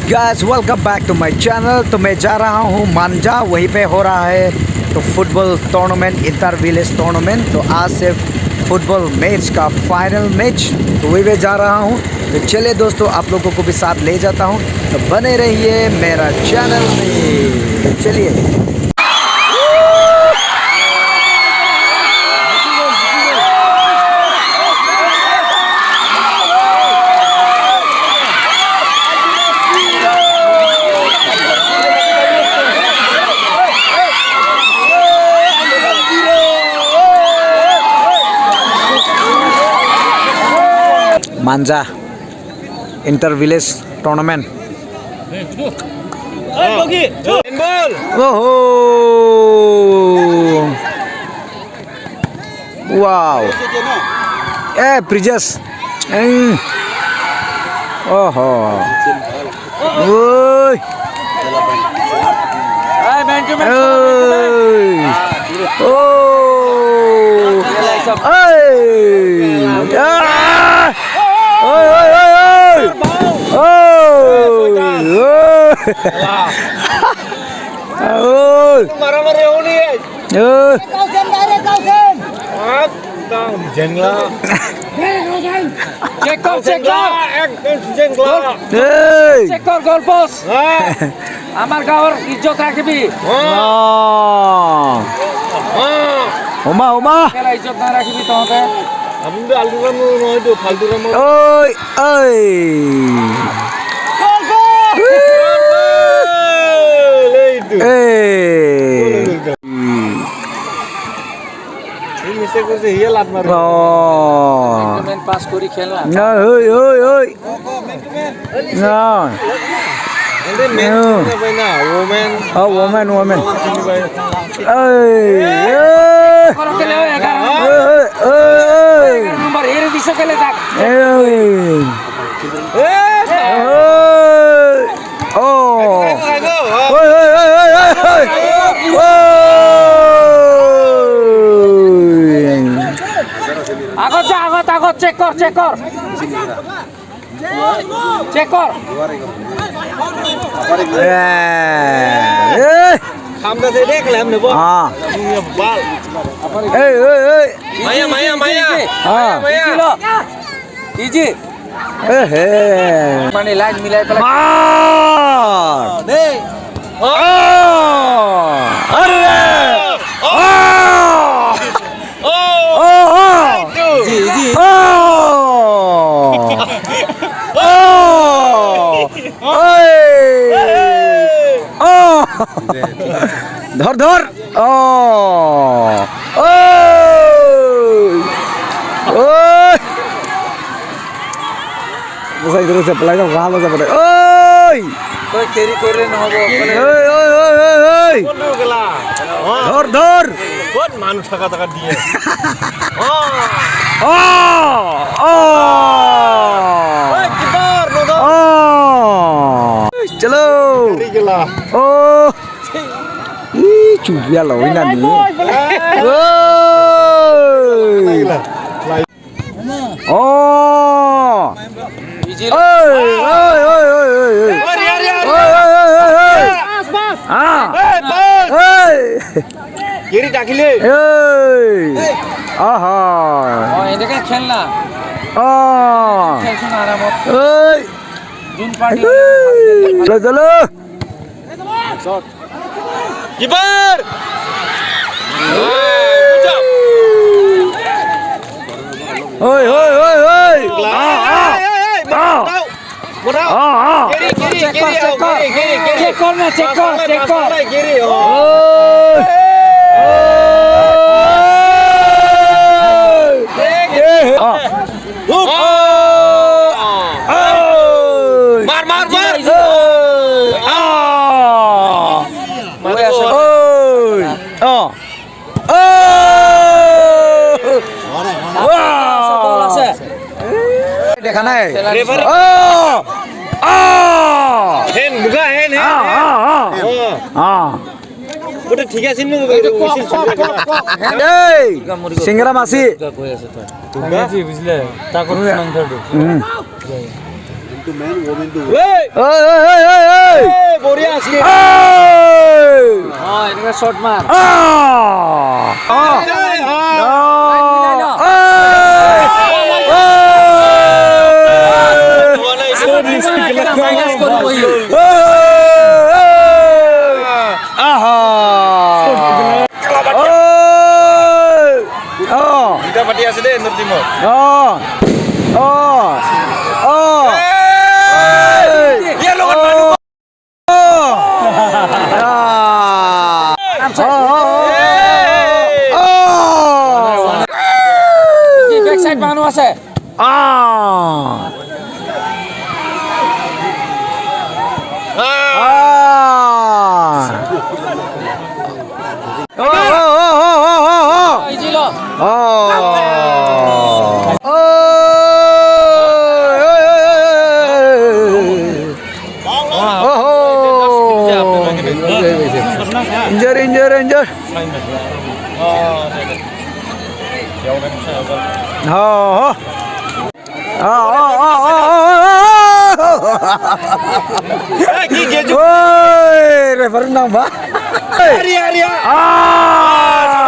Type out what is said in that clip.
Guys, welcome back to my channel। तो मैं जा रहा हूँ मांजा, वहीं पे हो रहा है तो football tournament, inter village tournament। तो आज से फुटबॉल मैच का फाइनल मैच, तो वहीं पे जा रहा हूँ। तो चलिए दोस्तों, आप लोगों को भी साथ ले जाता हूँ, तो बने रहिए मेरा चैनल में। तो चलिए। मांजा इंटर विलेज टूर्नामेंट। ओहो, वाओ, ए प्रिजस, ओहो, ओए ओ ओए ओए ओए ओए মারামারি হনি। ওই জেংলা। চেক কর, চেক কর। একদম জেংলা। এই। চেক কর, গোল পোস্ট। আমার গাঁৱৰ ইজ্জত ৰাখিবি। ওমা ওমা। কেলা ইজ্জত নাৰাখিবি তহঁতে। আমি তো আলু কামো নহয়তো, ফাল্টু কামো। ওই ওই। এইটো এই। সি মিছে কৈছে, সিয়ে লাত মাৰে। ও। পাছ কৰি খেল না। না, ওই ওই ওই, না। মেন নাপায় না, ওমেন। ও, ওমেন ওমেন। চিনি পায়। এই। কৰক কেলে, 11। এই। 11 নম্বৰ এৰি দিছ কেলে তাক? এই। ও, ওই ওই ওই ওই ওই ওই। আগত যা, আগত আগত, চেক কৰ, চেক কৰ, চেক কৰ। এই। খামদাতে দেখলাম নেব। হ্যাঁ। বাল। এই এই এই। মায়া মায়া মায়া। হ্যাঁ। মায়া। ইজি। এ হে। মানে লাইন মিলাই পেলাই মার। দেই। আরে। ও। ও ও। G G. ও ও ওই ও, ধর ধর, ও ও ওই বসাই ধরেছে, পেলাই দাও, ভালো যাবে। ওই। তই কেৰি কৰিলে নহ'ব। ওই ওই ওই ওই ওই। ধর ধর। ক'ত মানুহ থকা থকা দিয়ে। ও ও ও, চলো। ও, ই চুপিয়া লই না নি। ও ওই ওই ওই ওই ওই ওই ওই ওই। গেৰি ডাকিলে। এই, আহা। অ, এনেকে খেল না। ও। খেলচোন আৰামত। ওই। যোন পাৰ্টি। চলো চলো। কিপাৰ। ওই ওই ওই ওই। চেক কৰ, চেক কৰ, চেক কৰ না, চেক কৰ, চেক কৰ। মাৰ মাৰ মাৰ। দেখা নাই। হেন মুগা হেন হেন। ঠিক আছে। এই সিংৰা মাছি। বুঝলে। to men, women to এই ঐ ঐ ঐ ঐ ঐ এই, বঢ়িয়া আছিলে। ঐ অ এনেকুৱা শ্বট মাৰ। আহ আহ মাইনাছ কৰিব সি। দুটা পাতি আছে দেই এণ্ডৰ টিমত। ইয়াৰ লগত মানুহ। বেক চাইড মানুহ আছে। ইজি ল। Injure, injure, injure. Oh, oh, oh, oh, oh, oh. কি গেজু? Oi, referee nambah. Arya Arya. Ah.